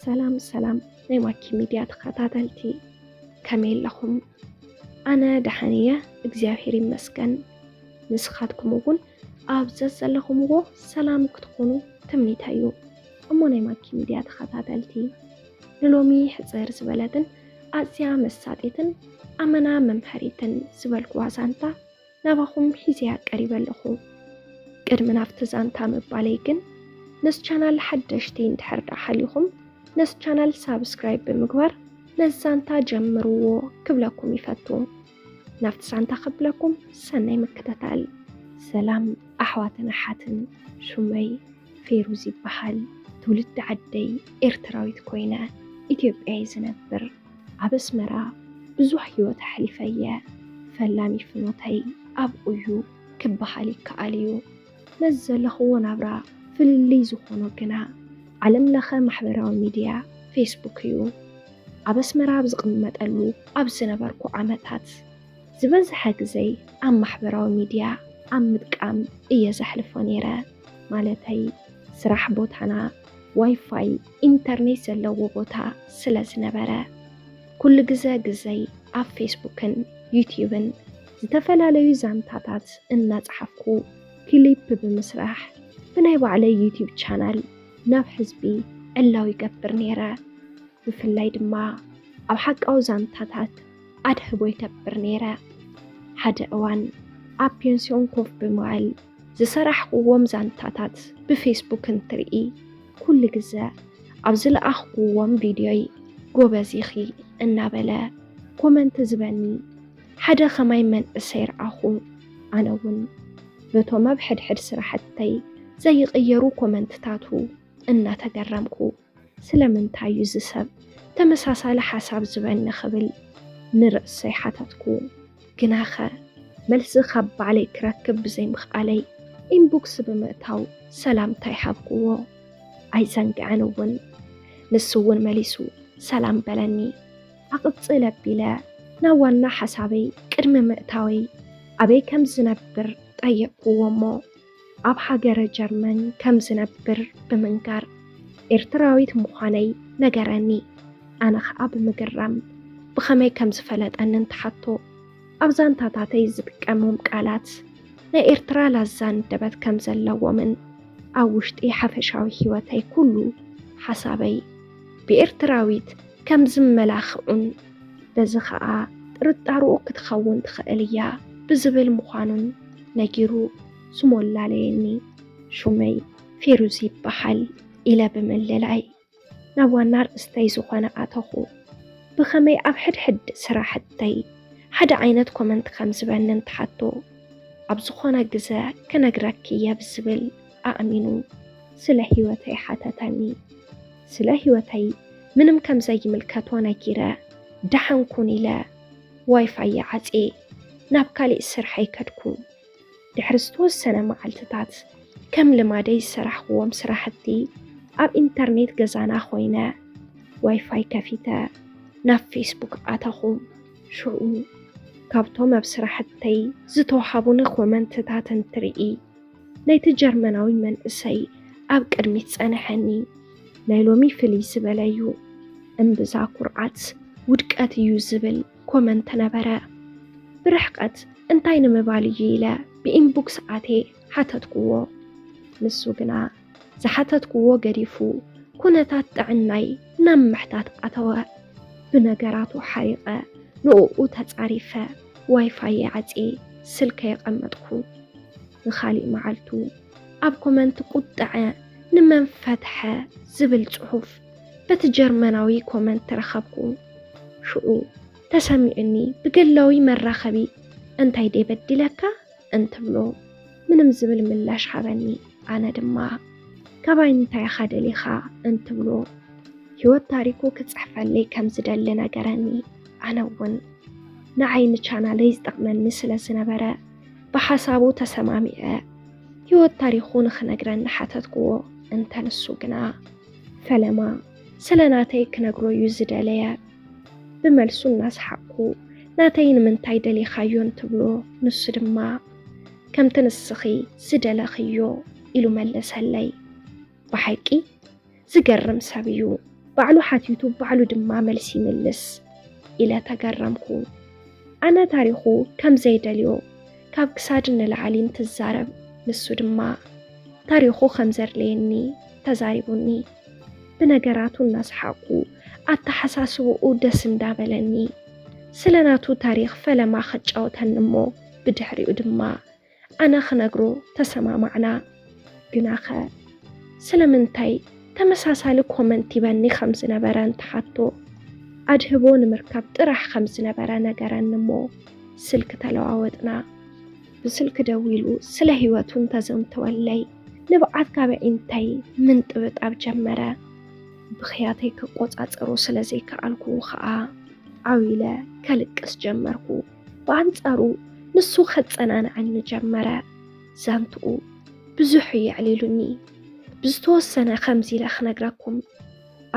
ሰላም ሰላም ናይ ማኪ ሚድያ ተኸታተልቲ፣ ከመይ ኣለኹም? ኣነ ደሓን እየ፣ እግዚኣብሔር ይመስገን። ንስኻትኩም እውን ኣብ ዘዘለኹምዎ ሰላም ክትኾኑ ትምኒተይ እዩ። እሞ ናይ ማኪ ሚድያ ተኸታተልቲ፣ ንሎሚ ሕጽር ዝበለትን ኣዝያ መሳጢትን ኣመና መምሃሪትን ዝበልኩዋ ዛንታ ናባኹም ሒዘያ ቀሪበ ኣለኹ። ቅድሚ ናብቲ ዛንታ ምባለይ ግን፣ ነዚ ቻናል ሓደሽቲ እንድሕር ደኣ ሓሊኹም፣ ነዚ ቻናል ሳብስክራይብ ብምግባር ነዚ ዛንታ ጀምርዎ ክብለኩም ይፈቱ። ናብቲ ዛንታ ክብለኩም ሰናይ ምክትታል። ሰላም ኣሕዋትን ኣሓትን፣ ሹመይ ፌሩዝ ይበሃል። ትውልዲ ዓደይ ኤርትራዊት ኮይነ ኢትዮጵያ እየ ዝነብር። ኣብ ኣስመራ ብዙሕ ህይወት ኣሕሊፈ እየ። ፈላሚ ፍኖተይ ኣብኡ እዩ ክበሃል ይከኣል እዩ። ነዚ ዘለኽዎ ናብራ ፍልልይ ዝኾኖ ግና ዓለም ለኸ ማሕበራዊ ሚድያ ፌስቡክ እዩ። ኣብ ኣስመራ ኣብ ዝቕመጠሉ ኣብ ዝነበርኩ ዓመታት ዝበዝሐ ግዘይ ኣብ ማሕበራዊ ሚድያ ኣብ ምጥቃም እየ ዘሕልፎ ነይረ። ማለተይ ስራሕ ቦታና ዋይፋይ ኢንተርኔት ዘለዎ ቦታ ስለ ዝነበረ ኩሉ ግዘ ግዘይ ኣብ ፌስቡክን ዩትዩብን ዝተፈላለዩ ዛንታታት እናፀሓፍኩ ክሊፕ ብምስራሕ ብናይ ባዕለይ ዩትዩብ ቻናል ናብ ህዝቢ ዕላዊ ይገብር ነይረ። ብፍላይ ድማ ኣብ ሓቃዊ ዛንታታት ኣድህቦ ይገብር ነይረ። ሓደ እዋን ኣብ ፔንስዮን ኮፍ ብምባል ዝሰራሕክዎም ዛንታታት ብፌስቡክ እንትርኢ፣ ኩሉ ግዘ ኣብ ዝለኣኽክዎም ቪድዮይ ጎበዝ ኢኺ እናበለ ኮመንት ዝበኒ ሓደ ከማይ መንእሰይ ረኣኹ። ኣነ እውን በቶም ኣብ ሕድሕድ ስራሕተይ ዘይቕየሩ ኮመንትታቱ እናተገረምኩ፣ ስለምንታይ እዩ እዚ ሰብ ተመሳሳሊ ሓሳብ ዝበኒ ክብል ንርእሰይ ሓተትኩ። ግናኸ መልሲ ካብ ባዕለይ ክረክብ ብዘይምኽኣለይ ኢንቦክስ ብምእታው ሰላምታ ይሃብክዎ። ኣይዘንግዐን እውን። ንሱ እውን መሊሱ ሰላም በለኒ። ኣቕጽል ኣቢለ ናብ ዋና ሓሳበይ ቅድሚ ምእታወይ ኣበይ ከም ዝነብር ጠየቅክዎ እሞ ኣብ ሃገረ ጀርመን ከም ዝነብር ብምንጋር ኤርትራዊት ምዃነይ ነገረኒ። ኣነ ኸኣ ብምግራም ብኸመይ ከም ዝፈለጠኒ እንትሓቶ ኣብ ዛንታታተይ ዝጥቀሞም ቃላት ናይ ኤርትራ ላዛ ንደበት ከም ዘለዎምን ኣብ ውሽጢ ሓፈሻዊ ህይወተይ ኩሉ ሓሳበይ ብኤርትራዊት ከም ዝመላኽዑን በዚ ኸኣ ጥርጣርኡ ክትኸውን ትኽእል እያ ብዝብል ምዃኑን ነጊሩ ስሙ ኣላለየኒ። ሹመይ ፌሩዝ ይበሃል ኢለ ብምልላይ ናብ ዋና ኣርእስተይ ዝኾነ ኣተኹ። ብኸመይ ኣብ ሕድሕድ ስራሕተይ ሓደ ዓይነት ኮመንት ከም ዝበኒ እንትሓቶ ኣብ ዝኾነ ግዘ ክነግረኪ እየ ብዝብል ኣእሚኑ ስለ ህይወተይ ሓተተኒ። ስለ ህይወተይ ምንም ከም ዘይምልከቶ ነጊረ ደሓን ኩን ኢለ ዋይፋይ ይዓጽየ ናብ ካሊእ ስርሐይ ከድኩ። ድሕሪ ዝተወሰነ መዓልትታት ከም ልማደይ ዝሰራሕክዎም ስራሕቲ ኣብ ኢንተርኔት ገዛና ኮይነ ዋይፋይ ከፊተ ናብ ፌስቡክ ኣተኹ። ሽዑ ካብቶም ኣብ ስራሕተይ ዝተውሃቡኒ ኮመንትታት እንትርኢ ናይቲ ጀርመናዊ መንእሰይ ኣብ ቅድሚት ጸንሐኒ። ናይ ሎሚ ፍልይ ዝበለ እዩ። እምብዛ ኩርዓት ውድቀት እዩ ዝብል ኮመንት ነበረ። ብርሕቀት እንታይ ንምባል እዩ ኢለ ብኢንቦክስ ኣትየ ሓተትክዎ። ንሱ ግና ዝሓተትክዎ ገዲፉ ኩነታት ጥዕናይ ናብ ምሕታት ኣተወ። ብነገራቱ ሓሪቐ ንእኡ ተጻሪፈ ዋይፋይ ዓጽየ ስልከይ ኣቐመጥኩ። ንኻሊእ መዓልቱ ኣብ ኮመንት ቁጥዐ ንመን ፈትሐ ዝብል ጽሑፍ በቲ ጀርመናዊ ኮመንት ረኸብኩ። ሽዑ ተሰሚዑኒ ብግላዊ መራኸቢ እንታይ ደይ በዲለካ? እንትብሎ ምንም ዝብል ምላሽ ሃበኒ። ኣነ ድማ ካባይ እንታይ ኢኻ ደሊኻ? እንትብሎ ህይወት ታሪኩ ክጽሕፈለይ ከም ዝደሊ ነገረኒ። ኣነ እውን ንዓይ ንቻናለይ ዝጠቕመኒ ስለ ዝነበረ ብሓሳቡ ተሰማሚዐ ህይወት ታሪኩ ንኽነግረኒ ሓተትክዎ። እንተ ንሱ ግና ፈለማ ስለ ናተይ ክነግሮ እዩ ዝደለየ። ብመልሱ እናሰሓቕኩ ናተይ ንምንታይ ደሊኻዮ እንትብሎ ንሱ ድማ ከምቲ ንስኺ ዝደለኽዮ ኢሉ መለሰለይ። ብሓቂ ዝገርም ሰብ እዩ። ባዕሉ ሓቲቱ ባዕሉ ድማ መልሲ ይምልስ ኢለ ተገረምኩ። ኣነ ታሪኹ ከም ዘይደልዮ ካብ ክሳድ ንላዕሊ እንትዛረብ፣ ንሱ ድማ ታሪኹ ከም ዘድለየኒ ተዛሪቡኒ። ብነገራቱ እናሰሓቕኩ፣ ኣተሓሳስብኡ ደስ እንዳበለኒ፣ ስለ ናቱ ታሪኽ ፈለማ ከጫውተኒ እሞ፣ ብድሕሪኡ ድማ ኣነ ክነግሮ ተሰማማዕና። ግናኸ ስለምንታይ ተመሳሳሊ ኮመንት ይበኒ ከም ዝነበረ እንትሓቶ፣ ኣድህቦ ንምርካብ ጥራሕ ከም ዝነበረ ነገረኒ እሞ፣ ስልኪ ተለዋወጥና። ብስልኪ ደዊሉ ስለ ህይወቱ እንተዘንተወለይ፣ ንብዓት ካብ ኣዒንተይ ምንጥብጣብ ጀመረ። ብኽያተይ ክቆጻጸሮ ስለ ዘይከኣልኩ ኸኣ ዓው ኢለ ከልቅስ ጀመርኩ። ብኣንጻሩ ንሱ ከጸናንዓኒ ጀመረ። ዛንትኡ ብዙሕ እዩ ኣዕሊሉኒ። ብዝተወሰነ ከምዚ ኢለ ክነግረኩም፣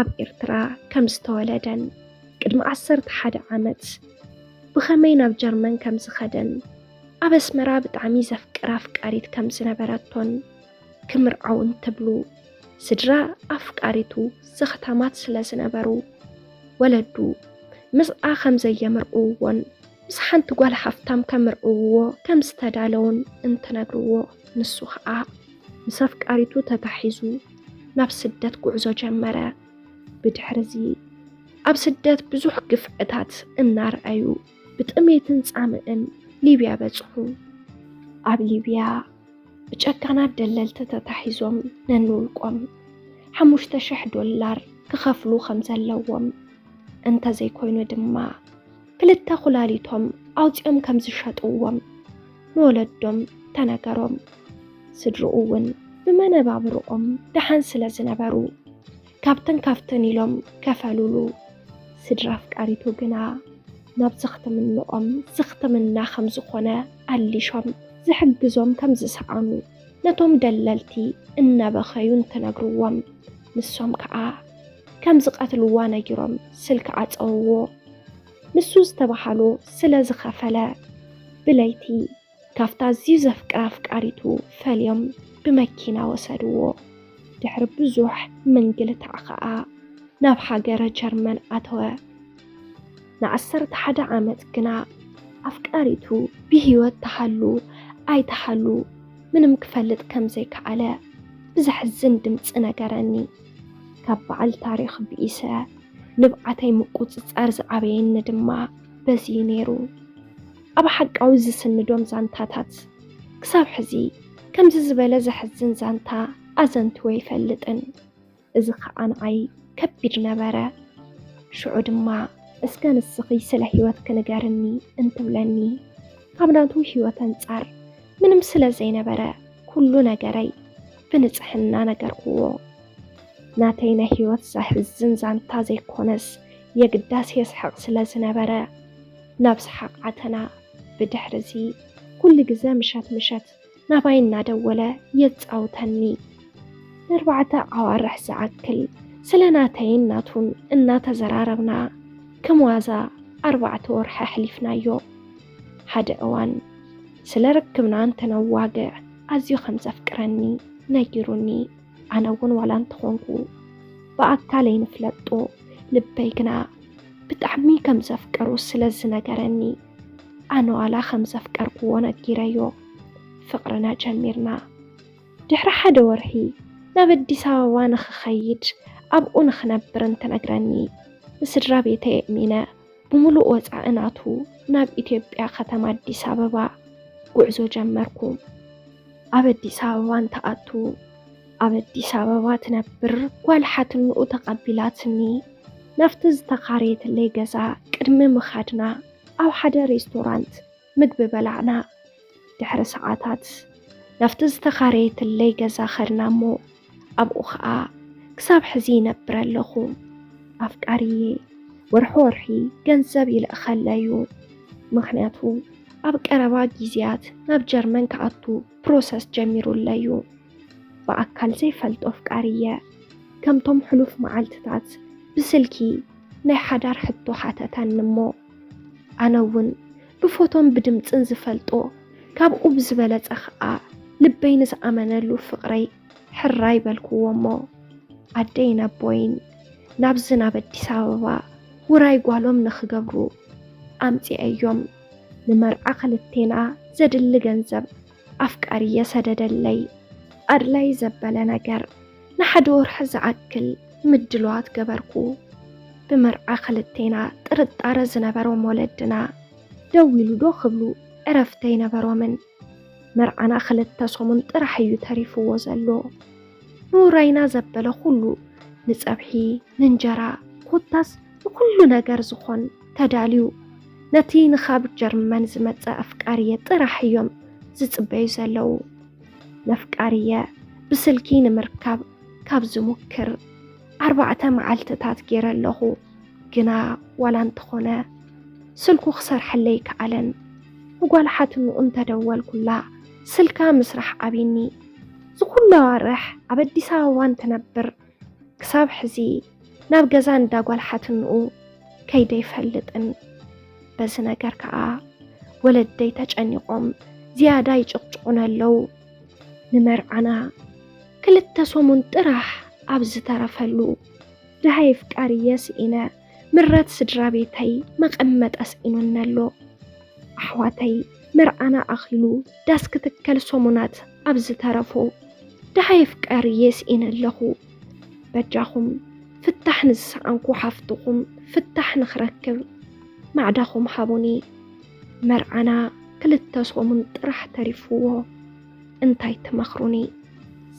ኣብ ኤርትራ ከም ዝተወለደን ቅድሚ ዓሰርተ ሓደ ዓመት ብኸመይ ናብ ጀርመን ከም ዝኸደን፣ ኣብ ኣስመራ ብጣዕሚ ዘፍቅራ ኣፍቃሪት ከም ዝነበረቶን፣ ክምርዓው እንትብሉ ስድራ ኣፍቃሪቱ ዘኽታማት ስለ ዝነበሩ፣ ወለዱ ምስኣ ከም ዘየምርዕውዎን ምስ ሓንቲ ጓል ሃፍታም ከምርዕውዎ ከም ዝተዳለውን እንትነግርዎ፣ ንሱ ኸኣ ምስ ኣፍቃሪቱ ተታሒዙ ናብ ስደት ጉዕዞ ጀመረ። ብድሕርዚ ኣብ ስደት ብዙሕ ግፍዕታት እናረኣዩ ብጥሜትን ጻምእን ሊብያ በጽሑ። ኣብ ሊብያ ብጨካናት ደለልቲ ተታሒዞም ነንውልቆም ሓሙሽተ ሽሕ ዶላር ክኸፍሉ ከም ዘለዎም፣ እንተዘይኮይኑ ድማ ክልተ ኩላሊቶም ኣውጺኦም ከም ዝሸጥዎም ንወለዶም ተነገሮም። ስድርኡ እውን ብመነባብርኦም ደሓን ስለ ዝነበሩ፣ ካብትን ካብትን ኢሎም ከፈሉሉ። ስድራ ኣፍቃሪቱ ግና ናብ ዘኽትምንኦም ዘኽትምና ከም ዝኾነ ኣሊሾም ዝሕግዞም ከም ዝሰኣኑ፣ ነቶም ደለልቲ እናበኸዩ እንትነግርዎም፣ ንሶም ከኣ ከም ዝቐትልዋ ነጊሮም ስልኪ ኣጸውዎ። ንሱ ዝተባሃሎ ስለ ዝኸፈለ፣ ብለይቲ ካብታ ኣዝዩ ዘፍቅራ ኣፍቃሪቱ ፈልዮም ብመኪና ወሰድዎ። ድሕሪ ብዙሕ ምንግልታዕ ከኣ ናብ ሃገረ ጀርመን ኣተወ። ንዓሰርተ ሓደ ዓመት ግና ኣፍቃሪቱ ብህይወት ትሃሉ ኣይትሃሉ ምንም ክፈልጥ ከም ዘይከኣለ ብዘሕዝን ድምጺ ነገረኒ። ካብ በዓል ታሪኽ ብኢሰ ንብዓተይ ምቁጽጻር ዝዓበየኒ ድማ በዚ እዩ ነይሩ። ኣብ ሓቃዊ ዝስንዶም ዛንታታት ክሳብ ሕዚ ከምዚ ዝበለ ዘሕዝን ዛንታ ኣዘንትወ ኣይፈልጥን። እዚ ኸኣ ንዓይ ከቢድ ነበረ። ሽዑ ድማ፣ "እስከ ንስኺ ስለ ህይወትኪ ንገርኒ" እንትብለኒ፣ ካብ ናቱ ህይወት ኣንጻር ምንም ስለ ዘይነበረ፣ ኩሉ ነገረይ ብንጽሕና ነገርክዎ። ናተይ ናይ ህይወት ዘሕዝን ዛንታ ዘይኮነስ፣ የግዳስ የስሕቕ ስለ ዝነበረ፣ ናብ ሰሓቕ ኣተና። ብድሕርዚ፣ ኩሉ ግዘ ምሸት ምሸት ናባይ እናደወለ የጻውተኒ። ንኣርባዕተ ኣዋርሕ ዝኣክል ስለ ናተይን ናቱን እናተዘራረብና፣ ከም ዋዛ ኣርባዕተ ወርሒ ኣሕሊፍናዮ። ሓደ እዋን፣ ስለ ርክብና እንትነዋግዕ፣ ኣዝዩ ከም ዘፍቅረኒ ነጊሩኒ። ኣነ እውን ዋላ እንተኾንኩ ብኣካል ኣይንፍለጦ፣ ልበይ ግና ብጣዕሚ ከም ዘፍቅሮ ስለ ዝነገረኒ፣ ኣነ ዋላ ከም ዘፍቀርክዎ ነጊረዮ። ፍቕርና ጀሚርና። ድሕሪ ሓደ ወርሒ ናብ ኣዲስ ኣበባ ንኽኸይድ ኣብኡ ንኽነብር እንትነግረኒ፣ ንስድራ ቤተይ ኣእሚነ ብምሉእ ወጻኢ ናቱ ናብ ኢትዮጵያ ከተማ ኣዲስ ኣበባ ጉዕዞ ጀመርኩ። ኣብ ኣዲስ ኣበባ እንትኣቱ፣ ኣብ ኣዲስ ኣበባ ትነብር ጓል ሓትንኡ ተቐቢላትኒ። ናብቲ ዝተኻረየትለይ ገዛ ቅድሚ ምኻድና፣ ኣብ ሓደ ሬስቶራንት ምግቢ በላዕና። ድሕሪ ሰዓታት ናብቲ ዝተኻረየትለይ ገዛ ኸድና እሞ፣ ኣብኡ ኸኣ ክሳብ ሕዚ ይነብር ኣለኹ። ኣፍቃሪየ ወርሒ ወርሒ ገንዘብ ይልእኸለይ እዩ። ምኽንያቱ ኣብ ቀረባ ግዜያት ናብ ጀርመን ክኣቱ ፕሮሰስ ጀሚሩለይ እዩ። ብኣካል ዘይፈልጦ ኣፍቃሪየ፣ ከምቶም ሕሉፍ መዓልትታት ብስልኪ ናይ ሓዳር ሕቶ ሓተተኒ እሞ፣ ኣነ እውን ብፎቶን ብድምጽን ዝፈልጦ ካብኡ ብዝበለጸ ኸኣ ልበይ ንዝኣመነሉ ፍቕረይ ሕራይ በልክዎ እሞ፣ ኣደይን ኣቦይን ናብዚ ናብ ኣዲስ ኣበባ ውራይ ጓሎም ንኽገብሩ ኣምጺኤዮም። ንመርዓ ክልቴና ዘድሊ ገንዘብ ኣፍቃሪየ ሰደደለይ። ኣድላይ ዘበለ ነገር ንሓደ ወርሒ ዝኣክል ምድላዋት ገበርኩ። ብመርዓ ክልቴና ጥርጣረ ዝነበሮም ወለድና ደው ኢሉ ዶ ክብሉ ዕረፍቲ ኣይነበሮምን። መርዓና ክልተ ሰሙን ጥራሕ እዩ ተሪፍዎ ዘሎ። ንውራይና ዘበለ ኩሉ፣ ንጸብሒ፣ ንእንጀራ፣ ኮታስ ንኩሉ ነገር ዝኾን ተዳልዩ። ነቲ ንኻብ ጀርመን ዝመጸ ኣፍቃሪየ ጥራሕ እዮም ዝጽበዩ ዘለዉ። ነፍቃሪየ ብስልኪ ንምርካብ ካብ ዝሙክር ኣርባዕተ መዓልትታት ገይረ ኣለኹ። ግና ዋላ እንተኾነ ስልኩ ክሰርሐለይ ከኣለን። ንጓል ሓትንኡ እንተደወልኩላ ስልካ ምስራሕ ኣቢኒ። ዝኹሉ ኣዋርሕ ኣብ ኣዲስ ኣበባ እንትነብር ክሳብ ሕዚ ናብ ገዛ እንዳ ጓል ሓትንኡ ከይደ ይፈልጥን። በዚ ነገር ከኣ ወለደይ ተጨኒቖም ዝያዳ ይጭቕጭቑን ኣለዉ። ንመርዓና ክልተ ሰሙን ጥራሕ ኣብ ዝተረፈሉ፣ ደሃይ ኣፍቃሪየ ስኢነ፣ ምረት ስድራ ቤተይ መቐመጠ ስኢኑኒ ኣሎ። ኣሕዋተይ መርዓና ኣኺሉ ዳስ ክትከል ሰሙናት ኣብ ዝተረፎ፣ ደሃይ ኣፍቃሪየ ስኢነ ኣለኹ። በጃኹም ፍታሕ ንዝሰኣንኩ ሓፍትኹም ፍታሕ ንኽረክብ ማዕዳኹም ሃቡኒ። መርዓና ክልተ ሰሙን ጥራሕ ተሪፍዎ። እንታይ ትመኽሩኒ?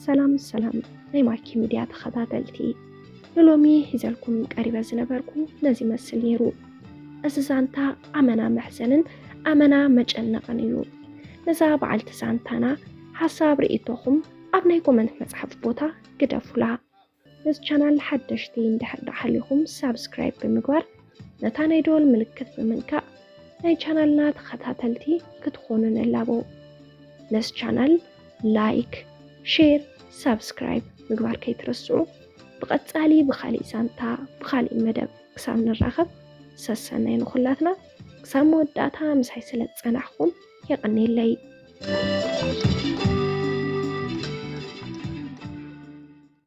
ሰላም ሰላም ናይ ማኪ ሚድያ ተኸታተልቲ፣ ንሎሚ ሒዘልኩም ቀሪበ ዝነበርኩ ነዚ ይመስል ነይሩ። እዚ ዛንታ ኣመና መሕዘንን ኣመና መጨነቕን እዩ። ነዛ በዓልቲ ዛንታና ሓሳብ ርእይቶኹም ኣብ ናይ ኮመንት መጽሓፍ ቦታ ግደፉላ። ነዚ ቻናል ሓደሽቲ እንድሕር ደኣ ሃሊኹም ሳብስክራይብ ብምግባር ነታ ናይ ደወል ምልክት ብምንካእ ናይ ቻናልና ተኸታተልቲ ክትኾኑ ንላቦ። ነዚ ቻናል ላይክ፣ ሼር፣ ሳብስክራይብ ምግባር ከይትረስዑ። ብቐጻሊ ብኻሊእ ዛንታ ብኻሊእ መደብ ክሳብ ንራኸብ ሰሰናይ ንኹላትና። ክሳብ መወዳእታ ምሳይ ስለ ዝጸናሕኩም የቐንየለይ።